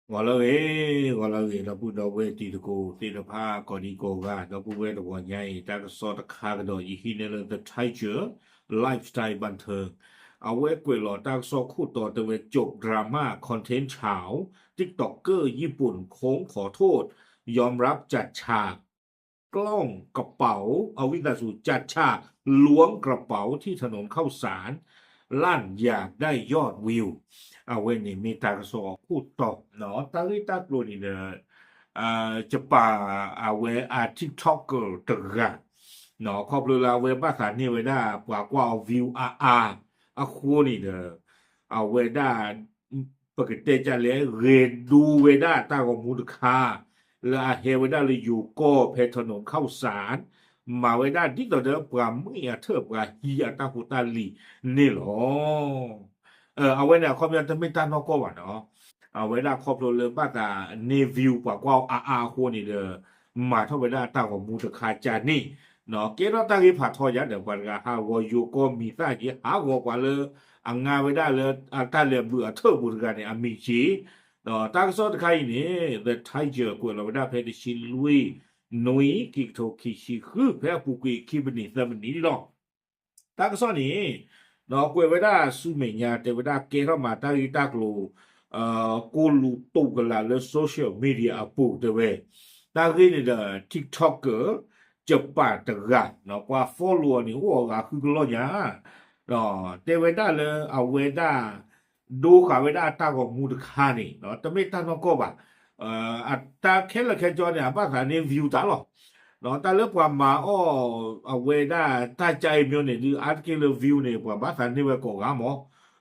ဂီၤလၢအဂ့ၤ, ဂီၤလၢအဂ့ၤ ဒီပုၢ်ဒီဝဲၢ်တံၤသကိးသ့ၣ်တဖၣ် ကိးဒံကိးဂၤ ဒီပုၢ်ဝဲၢ်တဂီၤညါအံၤ တၢ်ကစီၣ်တခါကဒီး ယဟံးန့ၢ်လၢ The Tiger Lifestyle ဘၣ်ထၢၣ် အဝဲကွဲးလီၤတၢ်ကစီၣ်ခိၣ်တီတဲဝဲ จบดราม่าคอนเทนต์เช้า ติ๊กต็อกเกอร์ญี่ปุ่นโค้งขอโทษ ยอมรับจัดฉาก กล้องกระเป๋า အဝံသးစူၤ จัดฉากล้วงกระเป๋าที่ถนนข้าวสาร ลั่นอยากได้ยอดวิว အဝဲန့ၣ်မ့ၢ်တၢ်ကစီၣ်အခိၣ်တီ တၢ်ဂ့ၢ်တၢ်ကျိၤန့ၣ်ဒီး ကပာ်အဝဲအ TikToker တဂၤ ခီဖျိလၢအဝဲဘၣ်သးန့ၢ်ဝဲဒၣ် ပှၤကွၢ်အီၤ view အါအါအဃိန့ၣ်ဒီး အဝဲဒၣ် ပကတဲကလဲၣ် ဂဲၤဒိဝဲဒၣ်တၢ်ဂီၤမူတခါ လၢအဟဲဝဲဒၣ်လၢယိၤကီၢ်ဖဲ ถนนข้าวสาร မၤဝဲဒၣ်ဒ်သိးဒီးပှၤမုၢ်အထၢၣ်ပှၤဟံးအတၢ်ဖိတၢ်လံၤန့ၣ်လီၤ. အဝဲန့ၣ်အခီပညီတမ့ၢ်တၢ်နီၢ်ကီၢ်ဘၣ်နီၤ. အဝဲဒၣ်ခီဖျိလၢဘၣ်သးန့ၢ် view ပှၤကွၢ်အီၤအါအါအဃိန့ၣ်ဒီး မၤထီၣ်ဝဲဒၣ်တၢ်ဂီၤမူတခါကန့ၣ် ကဲထီၣ်တၢ်ဂ့ၢ်ဖးထီယါဒီး ပှၤတဂၤဟးဂီၤယိၤကီၢ်မံၤသၣ်က့ၤ ဟးဂီၤပှၤလၢ အငါဝဲဒၣ်လၢအတၢ်လဲၤဘုးအထၢၣ်ပူၤတဂၤန့ၣ် အမံၤက့ၤ ဒီးတၢ်ကစီၣ်တခါအံၤန့ၣ် The Tiger ကွဲးလီၤဝဲဒၣ်ဖဲတဆံလွံၢ် နွံ ခံကထိခံဆံဃု ဖဲအပူၤကွံာ်ခံမံးနံးသၢမံးနံးလီၤ. တၢ်ကစီၣ်န့ၣ် ဒီးကွဲးဝဲဒၣ်ဆူမဲာ်ညါ တဲဝဲဒၣ်ကဲထီၣ်မးတၢ်ဂ့ၢ်တၢ်ကျိၤ ကိလူးတူးကလာ်လၢ social media အပူၤတဲဝဲ တၢ်ဂ့ၢ်န့ၣ်ဒီး TikToker ကပာ်တဂၤ ပှၤ follow အီၤန့ၣ် အိၣ်အဂၤဃုကလီၢ်ညါ တဲဝဲဒၣ်လၢအဝဲဒၣ် ဒိဃာ်ဝဲဒၣ်အတၢ်ဂီၤမူတခါန့ၣ် တမ့ၢ်တၢ်နီၢ်ကီၢ်ဘၣ်. အတၢ်ခဲလၢာ်ခဲဆ့န့ၣ် အဘၣ်သးန့ၢ် view တၢ်လီၤ. တၢ်လၢပှၤမၤအီၣ်အဝဲဒၣ်တၢ်ကါအံၤမ့ၢ်န့ၣ် ဒုးအါတက့ၢ်လၢ view န့ၣ် ပှၤဘၣ်သးန့ၢ်ဝဲကိးဂၤမး.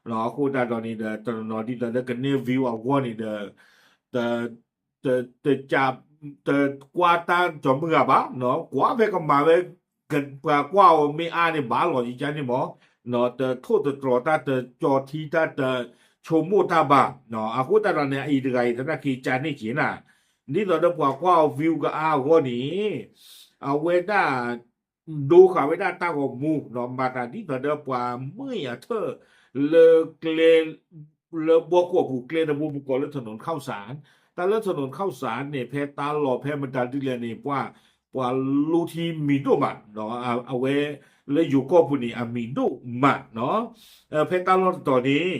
အဃိသတးဒီးန့ၣ်ဒီး တနီၤနီၤဒ်သိးလၢကန့ၢ် view အဂီၢ်န့ၣ်ဒီး တ တ တ တကွၢ်တၢ်ကီၤမုၢ်ဂၤဘၣ်, ကွၢ်ဖဲကမၤဝဲ ပှၤကွၢ်အီၤမ့ၢ်အါန့ၣ် ဘၣ်လီၤယကါန့ၣ်မး, တထိၣ်တတြီၤတၢ် တကၠီၤထံတၢ် တဆိကမိၣ်တၢ်ဘၣ်. အဃိသတးဒီးန့ၣ် အအံၤတဂၤအံၤသနာ်က့ကါန့ၣ်က့ၤနၤ, ဒ်သိးဒီးပှၤကွၢ်အီၤ view ကအါအဂီၢ်န့ၣ် အဝဲဒၣ် ဒိဃာ်ဝဲဒၣ်တၢ်ဂီၤမူ မၤသးဒ်သိးဒီးပှၤမုၢ်အထၢၣ် လၢကျဲ လၢဘီကီၢ်ပူၤကျဲတဘိပူၤကိးလၢ ถนนข้าวสาร တၢ်လၢ ถนนข้าวสาร န့ၣ် ဖဲတၢ်လီၢ်ဖဲမတၤဒ်လဲၣ်န့ၣ် ပှၤ ပှၤလူထံမံၤဒိၣ်မး, အဝဲလၢယိၤကီၢ်ပူၤန့ၣ် အမံၤဒိၣ်မးနီၤ. ဖဲတၢ်လီၢ်တတီၤန့ၣ်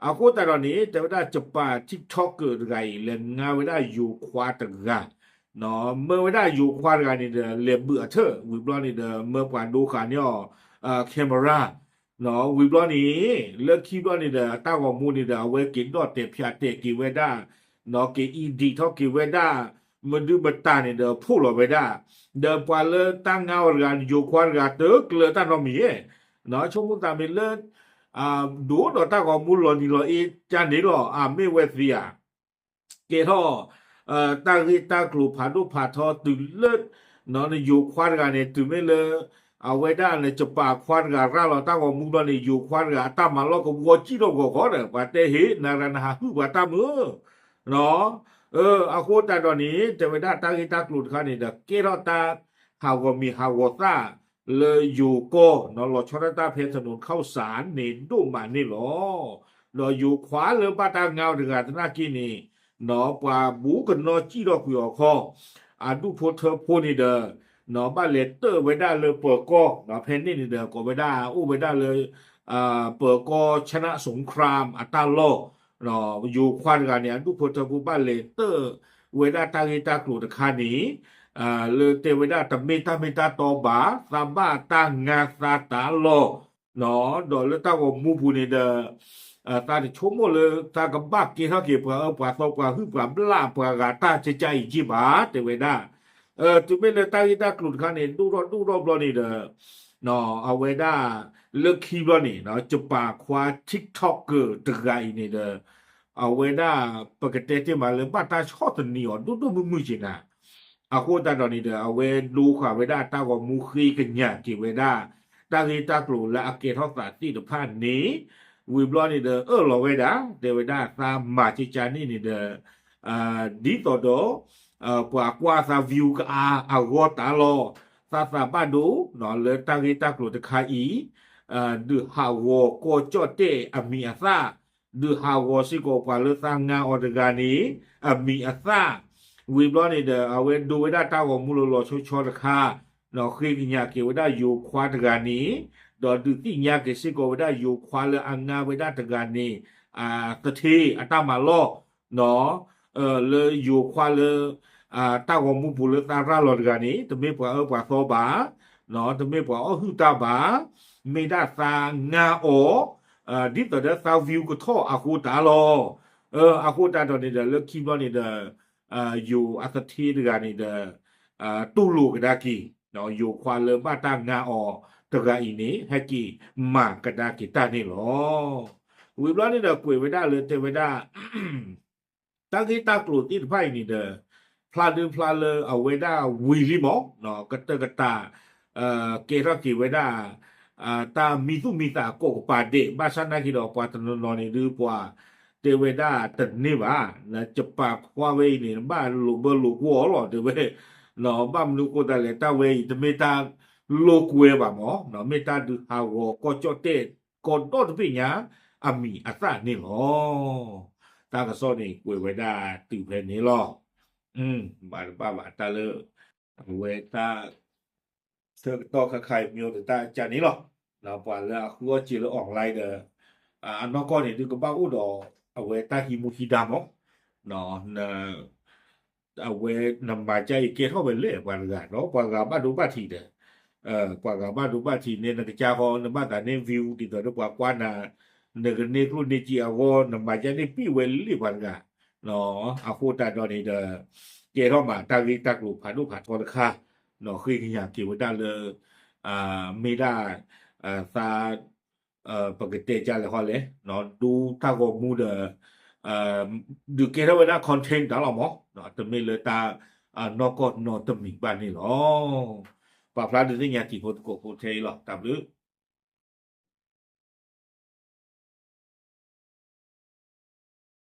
အဃိသတးဒီးန့ၣ် တဲဝဲဒၣ်ကပာ် TikToker တဂၤအံၤ လဲၤငါဝဲဒၣ်ယိၤခွါတဂၤ မၢဝဲဒၣ်ယိၤခွါတဂၤန့ၣ်ဒီး လဲၤဘုးအထၢၣ် ဝံၤဘျီန့ၣ်ဒီး မၢပှၤဒိဃာ်န့ၢ်အီၤ camera ဝံၤဘျီန့ၣ် လၢခံဘျီန့ၣ်ဒီး အတၢ်ဂီၤမူန့ၣ်ဒီး အဝဲက့ၤဒီၣ်တဲာ်ဖၠးတဲာ်က့ၤဝဲဒၣ် က့ၤ edit ထီၣ်က့ၤဝဲဒၣ် မဒုမတၤန့ၣ်ဒီး ဖိးလီၤဝဲဒၣ် ဒီးပှၤလၢတၢ်ငါအီၤတဂၤ ယိၤခွါတဂၤ တကျၢၤတၢ်နီတမံၤဧါ, ဆိကမိၣ်သးမ့ၢ်လၢ ဒိၣ်ဒီးတၢ်ဂီၤမူလီၤနံၤလီၤအ့ကန့ၣ်လီၤ အမ့ၢ်ဝဲသ့ဧါ ကဲထီၣ် တၢ်ဂ့ၢ်တၢ်ကျိၤဖးဒိၣ်ဖးထီတုၤလၢ နယိၤခွါတဂၤန့ၣ် တုၤမ့ၢ်လၢ အဝဲဒၣ်န့ၣ် ကပာ်ခွါတဂၤရၤလီၤတၢ်ဂီၤမူဘျီန့ၣ် ယိၤခွါတဂၤအတၢ်မၤလီၢ်ကဝီၤကံၣ်ထီၣ်ဂီၤဂီၤဒီး ပှၤတဲဟ့ၣ် နၤရၤနဟးဟုၣ်ပှၤတၢ်မုာ် အဃိသတးဒီးန့ၣ် တဲဝဲဒၣ်တၢ်ဂ့ၢ်တၢ်ကျိၤတခါန့ၣ်ဒီး ကဲထီၣ်တၢ်ဟးဂီၤမံၤဟးဂီၤသၣ် လၢယိၤကီၢ် လီၤဆီဒၣ်တၢ်ဖဲ ถนนข้าวสาร န့ၣ်ဒိၣ်မးန့ၣ်လီၤ. ဒီးယိၤခွါလၢဘၣ်တၢ်ငါအီၤတဂၤသနာ်က့န့ၣ် ပှၤဘူးကနီၣ်စံၣ်ထီၣ်ကွံာ်အီၤခီ အဒူၣ်ဖိထၢဖိန့ၣ်ဒီး ဘၣ်လဲၤတၢၣ်ဝဲဒၣ်လၢပၢၤကီၢ် ဖဲန့ၣ်န့ၣ်ဒီး ကိးဝဲဒၣ်အိၣ်ဝဲဒၣ်လၢ ပၢၤကီၢ် ชนะสงคราม အတၢ်လီၢ် ယိၤခွါတဂၤန့ၣ် အဒူၣ်ဖိထၢဖိဘၣ်လဲၤတၢၣ်ဝဲဒၣ်တၢ်ဂ့ၢ်တၢ်ကျိၤတခါန့ၣ် လၢတဲဝဲဒၣ်တမ့ၢ်တၢ်မ့ၢ်တၢ်တီဘၣ် သးဘၣ်တၢ်ငါသးတၢ်လီၢ် ဒီးလၢတၢ်ဂီၤမူပူၤန့ၣ်ဒီး သးတဆိကမိၣ်လၢသးကဘၣ်ကဲထီၣ်က့ၤပှၤအၢပှၤသီပှၤဟုၣ်ပှၤဘျၣ်ပှၤဂၤတၢ်ကကါအံၤက့ၢ်ဘၣ် တဲဝဲဒၣ် တုၤမ့ၢ်လၢတၢ်ဂ့ၢ်တၢ်ကျိၤတခါန့ၣ် ဒိၣ်ထီၣ်ဒိၣ်ထီၣ်ဘျီန့ၣ်ဒီး အဝဲဒၣ် လၢခံဘျီန့ၣ် ကပာ်ခွါ TikToker တဂၤအံၤန့ၣ်ဒီး အဝဲဒၣ် ပကတဲတ့ၢ်မးလၢဘၣ်တၢ်ဆီၣ်သနံးအီၤဒိၣ်ဒိၣ်မုၢ်မုၢ်က့ၤနၤ အဃိသတးဒီးန့ၣ်ဒီး အဝဲဒိဃာ်ဝဲဒၣ်တၢ်ဂီၤမူဃ့ကညးက့ၤဝဲဒၣ် တၢ်ဂ့ၢ်တၢ်ကျိၤလၢအကဲထီၣ်သးသ့ၣ်တဖၣ်န့ၣ် ဝံၤဘျီန့ၣ်ဒီး အၢၣ်လီၤဝဲဒၣ် တဲဝဲဒၣ်သးမၤကကါန့ၣ်န့ၣ်ဒီး ဒ်သိးဒီး ပှၤကွၢ်သး view ကအါအဂီၢ်တၢ်လီၢ် သးသးဘၣ်ဒိ လၢတၢ်ဂ့ၢ်တၢ်ကျိၤတခါအံၤ ဒုးဟးဂီၤကီၢ်ကၠီၣ်တဲၣ်အမံၤအသၣ် ဒုးဟးဂီၤစ့ၢ်ကီးပှၤလၢသးငါအီၤတဂၤန့ၣ် အမံၤအသၣ်, ဝံၤဘျီန့ၣ်ဒီး အဝဲဒိဝဲဒၣ်တၢ်ဂီၤမူလၢလီၤဆီဆီတခါ, ဒီးဃ့ကညးက့ၤဝဲဒၣ်ယိၤခွါတဂၤန့ၣ်, ဒီးဒုးသ့ၣ်ညါက့ၤစ့ၢ်ကီးဝဲဒၣ်ယိၤခွါလၢအငါဝဲဒၣ်တဂၤန့ၣ် သထ့အတၢ်မၤလီၢ်, လၢယိၤခွါလၢ တၢ်ဂီၤမူပူၤလၢသးရၤလီၤတဂၤန့ၣ် တမ့ၢ်ပှၤအၢပှၤသီဘၣ်, တမ့ၢ်ပှၤအီၣ်ဟုၣ်တၢ်ဘၣ်, မ့ၢ်ဒၣ်သးငါအီၤ, ဒ်သိးဒီးသး view ကထီၣ်အဃိတၢ်လီၤ. အဃိတၢ်ဒီးန့ၣ်ဒီး လၢခံဘျီန့ၣ်ဒီး ယိၤအသထ့တဂၤန့ၣ်ဒီး တူၢ်လိာ်ကဒါက့ၤ ယိၤခွါလၢဘၣ်တၢ်ငါအီၤတဂၤအံၤန့ၣ် ဟဲက့ၤမၤကဒါက့ၤတၢ်န့ၣ်လီၤ. ဝံၤဘျီန့ၣ်ဒီးကွဲးဝဲဒၣ်လၢတဲဝဲဒၣ် တၢ်ဂ့ၢ်တၢ်ကျိၤသ့ၣ်တဖၣ်အံၤန့ၣ်ဒီး ဖျါဒုဖျါလၢအဝဲဒၣ်ဝံၤလံမး, ကတၢၢ်ကတၢၢ် ကဲထီၣ်က့ၤဝဲဒၣ် တၢ်မံသူၣ်မံသးကိးကပၤဒဲး ဘၣ်ဆၣ်နာ်က့ဒီးပှၤတနီၤနီၤန့ၣ်ဒုးပှၤတဲဝဲဒၣ်တန့ၢ်ဘၣ်, နကပာ်ဖှါဝဲအံၤန့ၣ် ဘၣ်လိာ်ဘၢလိာ်ကွီၢ်အီၤလီၤ တဲဝဲ, ဘၣ်မနုၤဃိသတးလဲၣ် တၢ်ဝဲအံၤတမ့ၢ်တၢ်လိာ်ကွဲဘၣ်မး, မ့ၢ်တၢ်ဒုးဟးဂီၤကီၢ်ကၠီၣ်တဲၣ်ကီၢ်ဒီတဘ့ၣ်ညါ အမံၤအသၣ်န့ၣ်လီၤ. တၢ်ကစီၣ်န့ၣ်ကွဲးဝဲဒၣ်တုၤဖဲန့ၣ်လီၤ. ဘၣ်တဘၣ်ဘၣ်တၢ်လၢ အဝဲတၢ် ဆၢကတီၢ်ခါခါအံၤ မ့ၢ်တၢ်ကၢ်န့ၣ်လီၤ. ပှၤလၢအဃုအီၣ်စ့လၢ online ဒီး အနီၢ်ကီၢ်န့ၣ်ဒုးကဘၣ်အိၣ်ဒီး အဝဲတၢ်ဟံးမူဟံးဒါမး အဝဲနမၤကၢ်အံၤကဲထီၣ်ဝဲလဲၣ်ပှၤတဂၤဒီး ပှၤဂၤဘၣ်ဒိဘၣ်ထံးဒီး ပှၤဂၤဘၣ်ဒိဘၣ်ထံးန့ၣ် နကစၢ်ဃီ နဘၣ်သးန့ၢ် view ဒ်သိးဒီးပှၤကွၢ်နၤ နကန့ၢ်ကျိၣ်န့ၢ်စ့အဂီၢ် နမၤကၢ်န့ၣ်ပ့ၢ်ဝဲလံပှၤတဂၤ အဃိတၢ်ဒီးန့ၣ်ဒီး ကဲထီၣ်မးတၢ်ဂ့ၢ်တၢ်ကျိၤဖးဒိၣ်ဖးထီတခါ ဃ့ကညးက့ၤဝဲဒၣ်လၢ မ့ၢ်ဒၣ် သး ပကတဲကၢ်လဲၣ်ဃီလဲၣ် ဒိတၢ်ဂီၤမူဒီး ဒုးကဲထီၣ်ဝဲဒၣ် content တၢ်လီၤမး တမ့ၢ်လၢတၢ် နီၢ်ကီၢ်နီတမံၤဘၣ်န့ၣ်လီၤ. ပာ်ဖျါဒုးသ့ၣ်ညါတံၤဖိသကိးဖိထဲအံၤလီၤ. တၢ်ဘျုး